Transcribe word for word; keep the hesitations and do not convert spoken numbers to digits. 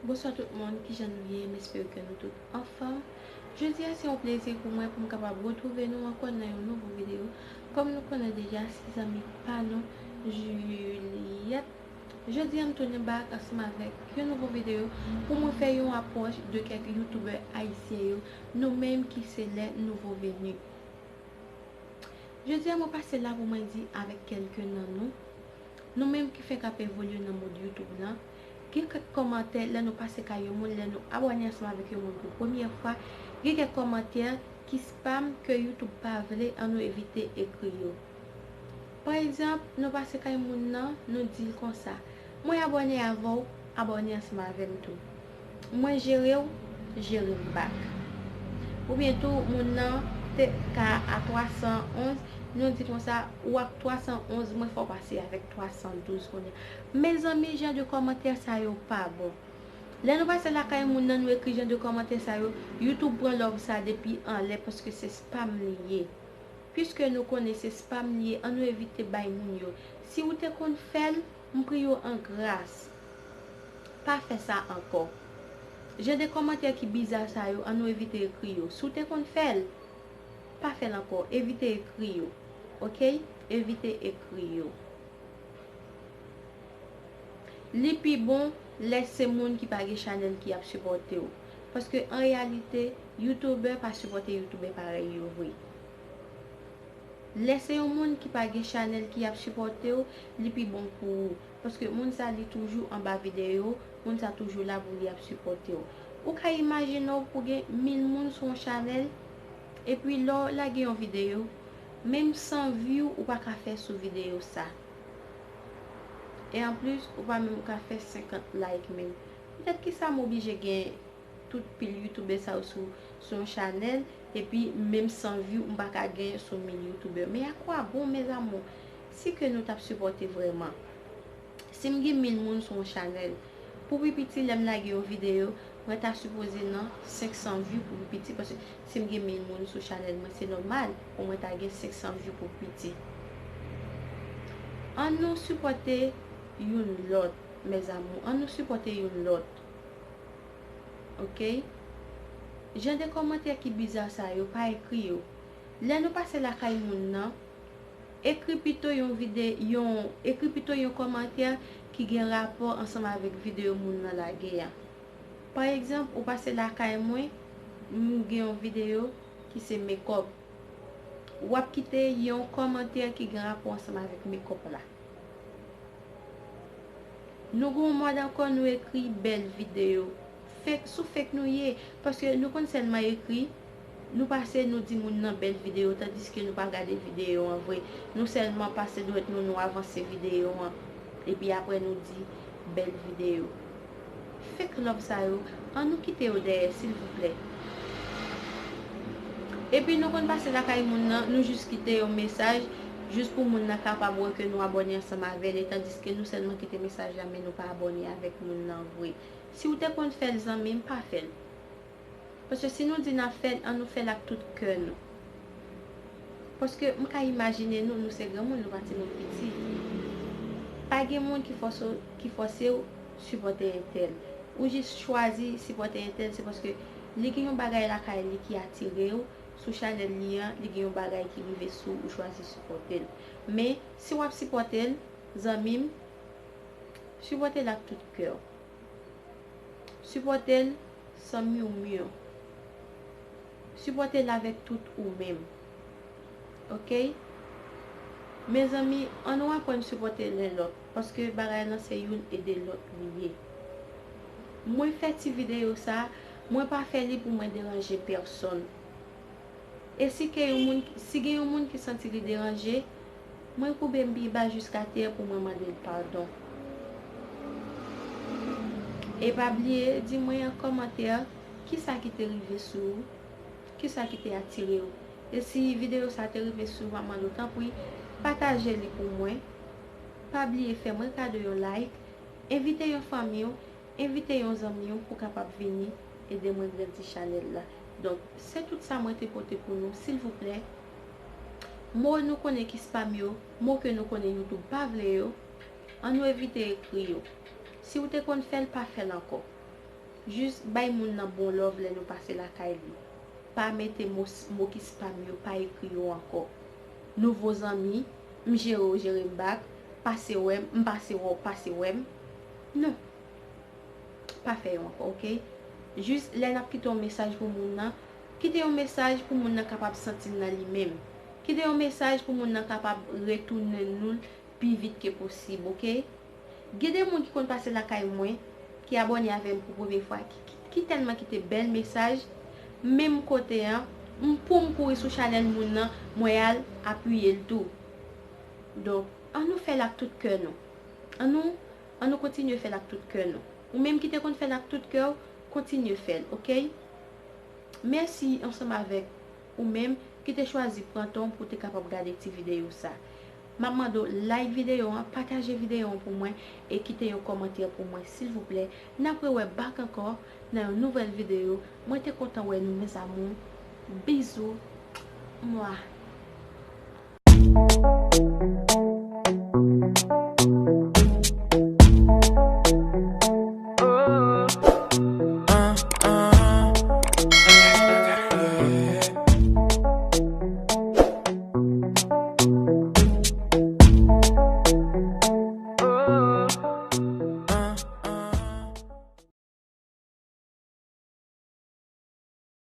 Bonswa tout moun, kijan nou ye? M espere ke nou tout anfòm. Jodi a se yon plezi pou mwen pou m kapab retwouve nou ankò nan yon nouvo videyo. Kòm nou konnen deja, se zanmi pa nou, Juliette. Jodi a m tounen back ansanm avèk yon nouvo videyo pou mwen fè yon apwòch de kèk youtubè ayisyen yo, nou menm ki se les nouveaux venus. Jodi a mwen pase la pou mwen di avèk kèlke nan nou, nou menm ki fenk ap evolye nan mond YouTube lan, gen kèk kòmantè lè nou pase kay yon moun, lè nou abòne ansanm avèk yon moun pou premyè fwa, gen kèk kòmantè ki spam ke YouTube pa vle, an nou evite ekri yo. Pa egzanp, nou pase kay moun nan, nou di l konsa, mwen abòne avè w, abòne ansanm avè m tou. Mwen jere w, jere m back. Oubyen tou, moun nan te ka a twa san onz, nou di konsa, ou ak twa san onz, mwen fè w pase avèk twa san douz kounye a. Mezanmi, jan de kòmantè sa yo pa bon. Lè nou pase lakay moun nan, nou ekri jan de kòmantè sa yo, YouTube pran love sa depi anlè paske se spam li ye. Piske nou konnen se spam li ye, an nou evite bay moun yo. Si ou te konn fè l, m priye w an gras, pa fè sa ankò. Jan de kòmantè ki biza sa yo, an nou evite ekri yo. Si w te konn fè l, pa fè l ankò. Evite ekri yo. Oke? Evite ekri yo. Li pi bon lè se moun ki pa gen chanèl ki ap sipòte w. Paske an reyalite, youtubè pa sipòte youtubè parèy yo vre. Lè se yon moun ki pa gen chanèl ki ap sipòte w, li pi bon pou ou. Paske moun sa li toujou anba videyo, moun sa toujou la pou li ap sipòte w. Ou ka imajine w pou gen mil moun sou yon chanèl, epi lè w lage yon videyo, menm san vi w, ou pa ka fè sou videyo sa. E anplis, ou pa menm ka fè senkant like menm. Poutèt kisa m oblije gen tout pil youtubè sa yo sou, sou yon chanèl, epi menm san vi w, m pa ka gen sou mil youtubè? Mais à quoi bon, mes amours? Si ke nou t ap sipòte vrèman. Si m gen mil moun sou yon chanèl, pou pi piti, lè m lage yon videyo, mwen ta sipoze nan senk san vi pou pi piti, paske si m gen mil moun sou chanèl mwen, se nòmal pou mwen ta gen senk san vi pou piti. An nou sipòte youn lòt, mes amours. An nou sipòte youn lòt. Oke? Jan de kòmantè ki biza sa yo, pa ekri yo. Lè nou pase lakay moun nan, ekri pito yon vide-, yon, ekri pito yon kòmantè ki gen rapò ansanm avèk videyo moun nan lage a. Pa egzanp, ou pase lakay mwen, m gen yon videyo ki se makeup. W ap kite yon kòmantè ki gen rapò ansanm avèk makeup la. Nou gen yon mòd ankò, nou ekri bèl videyo. Fake, sou fake nou ye, paske nou konn sèlman ekri, nou pase, nou di moun nan bèl videyo, tandiske nou pa gade videyo an vre. Nou sèlman pase dwèt nou, nou avanse videyo an, epi apre nou di bèl videyo. Fake love sa yo, an nou kite yo dèyè, silvouplè. Epi nou konn pase lakay moun nan, nou jis kite yon mesaj, jis pou moun nan kapab wè ke nou abòne ansanm avè l, e tandiske nou sèlman kite mesaj la, men nou pa abòne avèk moun nan vre. Si w te konn fè l, zanmi m, pa fè l. Paske si nou di n ap fè l, an nou fè l ak tout kè nou. Paske m ka imajine nou, nou se granmoun, nou pa timoun piti. Pa gen moun ki fòse, ki fòse w sipòte entèl. Ou jis chwazi sipòte entèl, se paske li gen yon bagay lakay li ki atire w. Sou chanèl li an, li gen yon bagay ki rive sou ou, ou chwazi sipòte l. Men, si w ap sipòte l, zanmi m, sipòte l ak tout kè w. Sipòte l san miwmiw. Sipòte l avèk tout ou menm. Oke? Mezanmi, an nou aprann sipòte len lòt, paske bagay lan se youn ede lòt li ye. Mwen fè ti videyo sa, mwen pa fè li pou mwen deranje pèsonn. E si ke yon moun, si gen yon moun ki santi li deranje, mwen koube m pi ba jiska tè pou mwen mande l padon. E pa bliye, di mwen an kòmantè, kisa ki te rive sou ou, kisa ki te atire w. E si videyo sa te rive sou ou, m ap mande w, tanpri, pataje li pou mwen. Pa bliye fè mwen kado yon like, envite yon fanmi w, envite yon zanmi w pou kapab vini ede mwen grandi chanèl la. Donk, se tout sa mwen te pote pou nou, silvouplè. Mo nou konnen ki spam yo, mo ke nou konnen YouTube pa vle yo, an nou evite ekri yo. Si w te konn fè l, pa fè l ankò. Jis bay moun nan bon love lè nou pase lakay li. Pa mete mo, mo ki spam yo, pa ekri yo ankò. Nouvo zanmi, m jere w, jere m back, pase wè m, m pase wè w, pase wè m. Non. Pa fè yo ankò, oke? Jis lè n ap kite yon mesaj pou moun nan, kite yon mesaj pou moun nan kapab santi l nan li menm. Kite yon mesaj pou moun nan kapab retounen nou l pi vit ke posib, oke? Gen de moun ki konn pase lakay mwen, ki abòne avè m pou premye fwa, ki, ki, ki tèlman kite bèl mesaj, menm kote an, m, pou m kouri sou chanèl moun nan, mwen al apiye l tou. Donk, ann nou fè l ak tout kè nou. Ann nou, ann nou kontinye fè l ak tout kè nou. Ou menm ki te konn fè l ak tout kè w, kontinye fè l, oke? Mèsi ansanm avèk ou menm ki te chwazi pran tan w pou w te kapab gade ti videyo sa. M ap mande w like videyo an, pataje videyo an pou mwen e kite yon kòmantè pou mwen, silvouplè. N ap rewè back ankò nan yon nouvèl videyo. Mwen te kontan wè nou, mes amours. Bizou. Mwa.